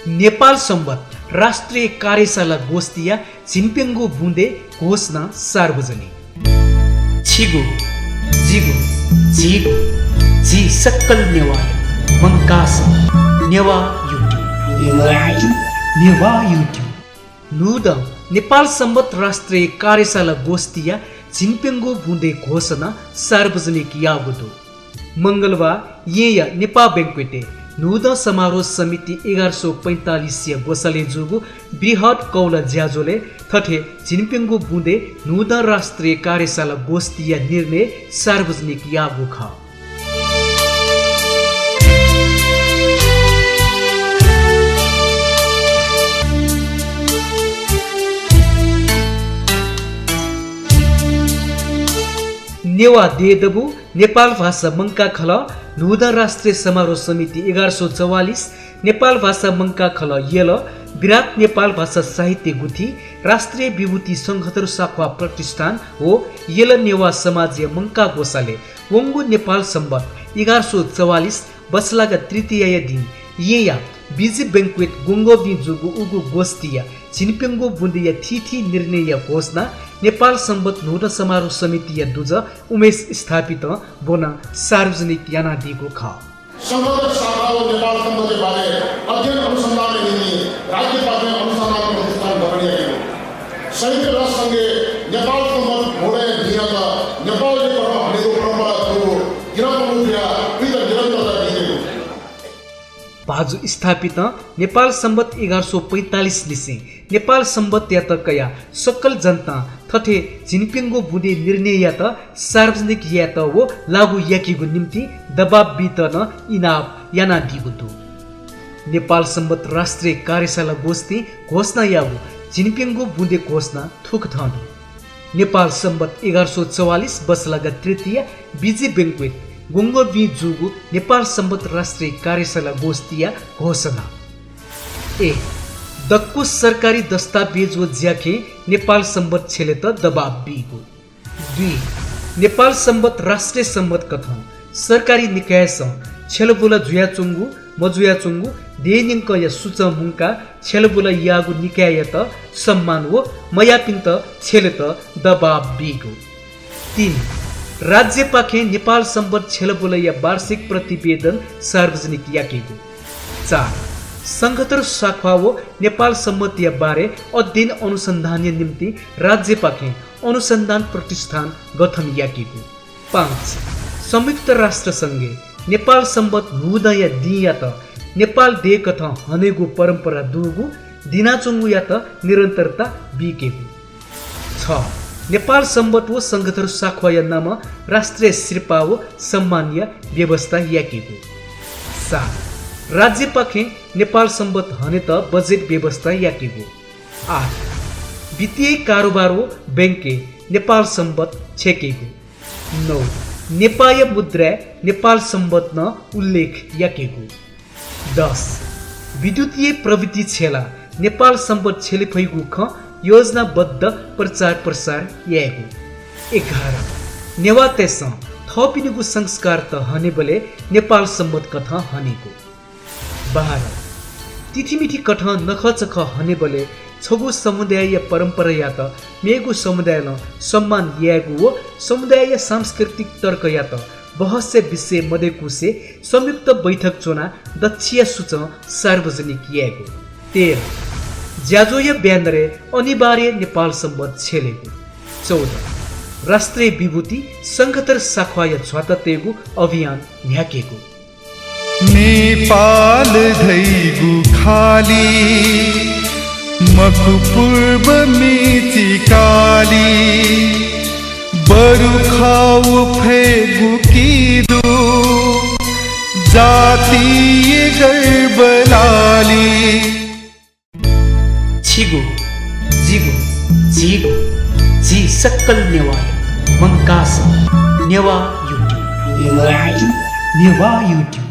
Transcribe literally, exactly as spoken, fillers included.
नेपाल संवत राष्ट्रिय कार्यशाला गोष्ठीया झिंप्यंगू बुँदे घोषणा सार्वजनिक। छिगु, जिगु, झीगु, झी सकल नेवाःया मंकाः सः नेवाः YouTube। नेवाः YouTube। न्हूदँ नेपाल संवत राष्ट्रिय कार्यशाला गोष्ठीया झिंप्यंगू बुँदे घोषणा सार्वजनिक याःगु दु। मंगलबार येँया नेपाः बैंक्वेटय् न्हूदँ समारोह समिति एघार सौ पैंतालिसया ग्वसालय् जूगु बृहत् कौला ज्याझ्वलय् थथे झिंप्यंगू बुँदे न्हूदँ राष्ट्रिय कार्यशाला गोष्ठीया निर्णय सार्वजनिक याःगु खः। नेवाः देय् दबू, नेपाल भाषा मंकाः खलः, न्हूदँ राष्ट्रिय समारोह समिति एघार सौ चौवालिस, नेपाल भाषा मंकाः खलः यल, विराट नेपाल भाषा साहित्य गुथि, राष्ट्रिय विभूति शंखधर साख्वाः प्रतिष्ठान व यल नेवाः समाजया मंकाः ग्वसालय् वंगु नेपाल संवत एघार सौ चौवालिस बछलागा तृतीयाया दिं येँया बिजी बैंक्वेट ग्वंग्वःबिं जूगु उगु गोष्ठीया झिंप्यंगू बुँदेया थीथी निर्णयया घोषणा नेपाल संवत न्हूदँ समारोह समितिया दुजः उमेश स्थापितं ब्वनाः सार्वजनिक यानादीगु खः। शंखधर साख्वाः व नेपाल संवतया बारे अध्ययन अनुसन्धानया निंतिं राज्यपाखें अनुसन्धान प्रतिष्ठान गठन याकेगु। संयुक्त राष्ट्र संघय् नेपाल संवत न्हूदँया दिंयात नेपालय् कथं हनेगु परम्परा दुगु गिरापं जुयाः उइत निरन्तरता बीकेगु। भाजु स्थापितं नेपाल संवत एघार सौ पैंतालिस लिसें नेपाल संवतयात कयाः सकल जनतां थथे झिंप्यंगू बुँदे निर्णययात सार्वजनिक यायेत व लागू याकेगु निंतिं दबाब बीत नं इनाप यानादीगु दु। नेपाल संवत राष्ट्रिय कार्यशाला गोष्ठीं घोषणा याःगु झिंप्यंगू बुँदे घोषणा थुकथं दु। नेपाल संवत एघार सौ चौवालिस बछलागा तृतीया बिजी बैंक्वेट ग्वंग्वःबिं जूगु नेपाल संवत राष्ट्रिय कार्यशाला गोष्ठीया घोषणा। ए, दक्व सरकारी दस्तावेज व ज्याखँय् नेपाल संवत छ्यलेत दबाब बीगु। दुई, नेपाल संवत राष्ट्रिय संवत कथं सरकारी निकायसं छ्यलबुल जुयाच्वंगु मजुयाच्वंगु देय् न्यंकया सुचं मुंकाः छ्यलबुल याःगु निकाययात सम्मान व मयाःपिन्त छ्यलेत दबाब बीगु। तीन, राज्यपाखें नेपाल संवत छ्यलबुलया वार्षिक प्रतिवेदन सार्वजनिक याकेगु। चार, शंखधर साख्वाः व नेपाल संवतया बारे अध्ययन अनुसन्धानया निम्ति राज्यपाखें अनुसन्धान प्रतिष्ठान गठन याकेगु। पाँच, संयुक्त राष्ट्र संघय् नेपाल संवत न्हूदँया दिंयात नेपाल देय् कथं हनेगु परम्परा दुगु दिनाच्वंगुयात निरन्तरता बीकेगु। छ, नेपाल संवत व शंखधर साख्वाःया नामं राष्ट्रिय सिरपाः व सम्मानया व्यवस्था याकेगु। सात, राज्यपाखें नेपाल संवत हनेत बजेट व्यवस्था याकेगु। आठ, वित्तीय कारोबार व बैंकय् नेपाल संवत छ्यकेगु। नौ, नेपाःया मुद्राय् नेपाल संवत नं उल्लेख याकेगु। दस, विद्युतीय प्रविधि छ्यलाः नेपाल संवत छ्यले फइगु खँ योजनाबद्ध प्रचार प्रसार यायेगु। एघार, नेवाःतय्सं थःपिनिगु संस्कारत हनेबलय् नेपाल संवत कथं हनेगु। बाह्र, तिथिमिथि कथं नखःचखः हनेबलय् छगू समुदायया परम्परायात मेगु समुदायलं सम्मान यायेगु व समुदायया सांस्कृतिक तर्कयात बहसया विषय मदय्कुसे संयुक्त बैठक च्वनाः दच्छिया सुचं सार्वजनिक यायेगु। तेह्र, ज्याझ्वःया ब्यानरय् अनिवार्य नेपाल संवत छ्यलेगु। चौध, राष्ट्रिय विभूति शंखधर साख्वाःया झ्वाता तयेगु अभियान न्ह्याकेगु। नेपाल धइगु खालि मखु पूर्व मेचि कालि, बरु खः व फय्गु कि दु जातीय गर्व लालि। छिगु, जिगु, झीगु, झी सकल नेवाःया मंकाः सः नेवाः YouTube। नेवाः YouTube।